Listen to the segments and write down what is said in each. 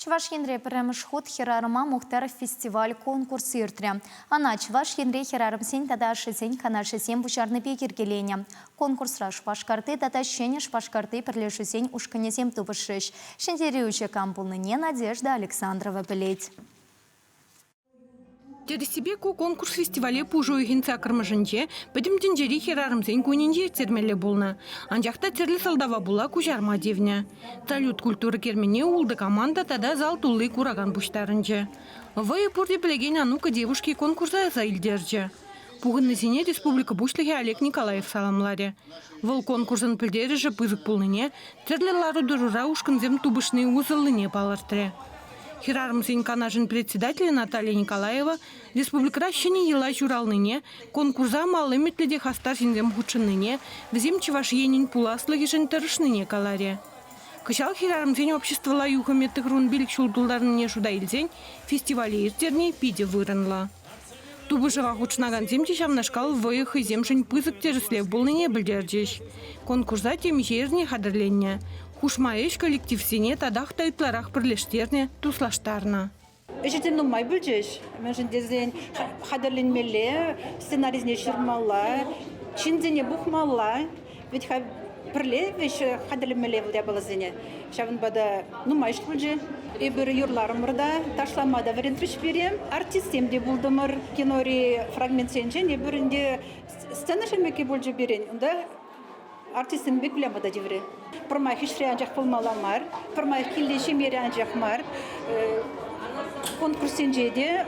Чӑваш Енре пӗрремӗш хут Хӗрарӑма мухтар фестиваль-конкурс иртрӗ. Ӑна Чӑваш Енри хӗрарӑмсен тата ашшӗсен канашӗсем пуҫарнипе йӗркеленӗ. Конкурсра Шупашкарти тата Ҫӗнӗ Шупашкарти пӗрлешӳсен ушкӑнӗсем тупӑшрӗҫ. Ҫӗнтерӳҫӗ кам пулнине Надежда Александрова пӗлет. Тӗрӗссипе ку конкурс фестивале пуш уйӑхӗн саккӑрмӗшӗнче Пӗтӗм тӗнчери хӗрарӑмсен кунӗнче ирттермелле пулнӑ. Анчах та тӗрлӗ сӑлтава пула куҫарма тивнӗ. Салют культура керменне ултӑ команда тата зал тулли куракан пуҫтарӑнчӗ. Вӑйӑ пурте пӗлекен «А ну-ка, девушки» конкурса аса илтерчӗ. Пухӑннисене республика Пуҫлӑхӗ Олег Николаев саламларӗ. Вӑл конкурсӑн пӗлтерӗшӗ пысӑк пулнине, тӗрлӗ лару-тӑрура ушкӑнсем тупӑшни усӑллине палӑртрӗ. Хӗрарӑмсен канашӗн председателӗ Наталья Николаева республикӑра ҫӗнӗ йӑла ҫуралнине, конкурса мал ӗмӗтлӗ те хастар ҫынсем хутшӑннине, вӗсем Чӑваш Енӗн пуласлӑхӗшӗн тӑрӑшнине каларӗ. Кӑҫал хӗрарӑмсен обществӑлла юхӑмӗ 95 ҫул тултарнине шута илсен фестивале ирттерни питӗ вырӑнлӑ. Тупӑшӑва хутшӑнакансем те ҫавнашкал вӑйӑ хӑйсемшӗн пысӑк тӗрӗслев пулнине пӗлтерчӗҫ. Конкурса темиҫе эрне хатӗрленнӗ. Хушма ӗҫ коллективсене татах та ытларах пӗрлештернӗ, туслаштарнӑ. Ӗҫӗсем нумай пулчӗҫ, мӗншӗн тесен хатӗрленмелле, сценарисене ҫырмалла, ҫынсене пухмалла. Вӗт-ха пӗрле вӗҫ хатӗрлемелле вӑл япаласене. Ҫавӑнпа та нумай ӗҫ пулчӗ. Эпир юрларӑмӑр та, ташлама та вӗрентрӗҫ пире. Артистсем те пултӑмӑр. Кинори фрагментсенчен эпир ӗнтӗ сцена шӗмекки пулчӗ пирӗн. Унта артистсем пек выляма та тиврӗ. Пӗрмай хӗҫре анчах пулмалла мар, пӗрмай килте ҫемьере анчах мар. Конкурссенче те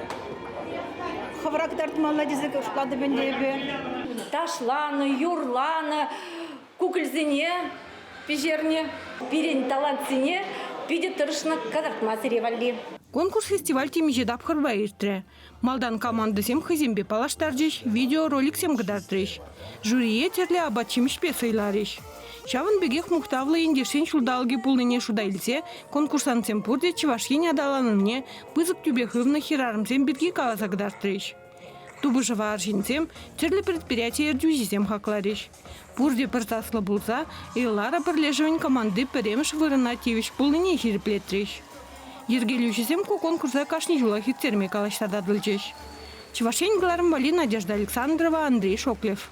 хӑвӑра кӑтартмалла тесе шутлатӑп ӗнтӗ эпӗ. Ташланӑ, юрланӑ, кукӑльсене пӗҫернӗ. Пирӗн талантсене питӗ тӑрӑшнӑ кӑтартма сире валли. Конкурс-фестиваль темиҫе тапхӑрпа иртрӗ. Малтан командӑсем хӑйсемпе паллаштарчӗҫ, видеороликсем кӑтартрӗҫ. Жюрие тӗрлӗ апат-ҫимӗҫпе сӑйларӗҫ. Ҫавӑн пекех мухтавлӑ ентешсен ҫулталӑкӗ пулнине шута илсе конкурсантсем пурте Чӑваш Ен аталанӑвне пысӑк тӳпе хывнӑ хӗрарӑмсем пирки каласа кӑтартрӗҫ. Тупӑшӑва арҫынсем, тӗрлӗ предприяти ертӳҫисем хакларӗҫ. Пурте пӗр саслӑ пулса Элара пӗрлешӗвӗн команди пӗрремӗш вырӑна тивӗҫ пулнине ҫирӗплетрӗҫ. Йӗркелӳҫӗсем ку конкурса кашни ҫулах ирттерме калаҫса татӑлчӗҫ. Чӑваш Ен кӑларӑм валли Надежда Александрова, Андрей Шоклев.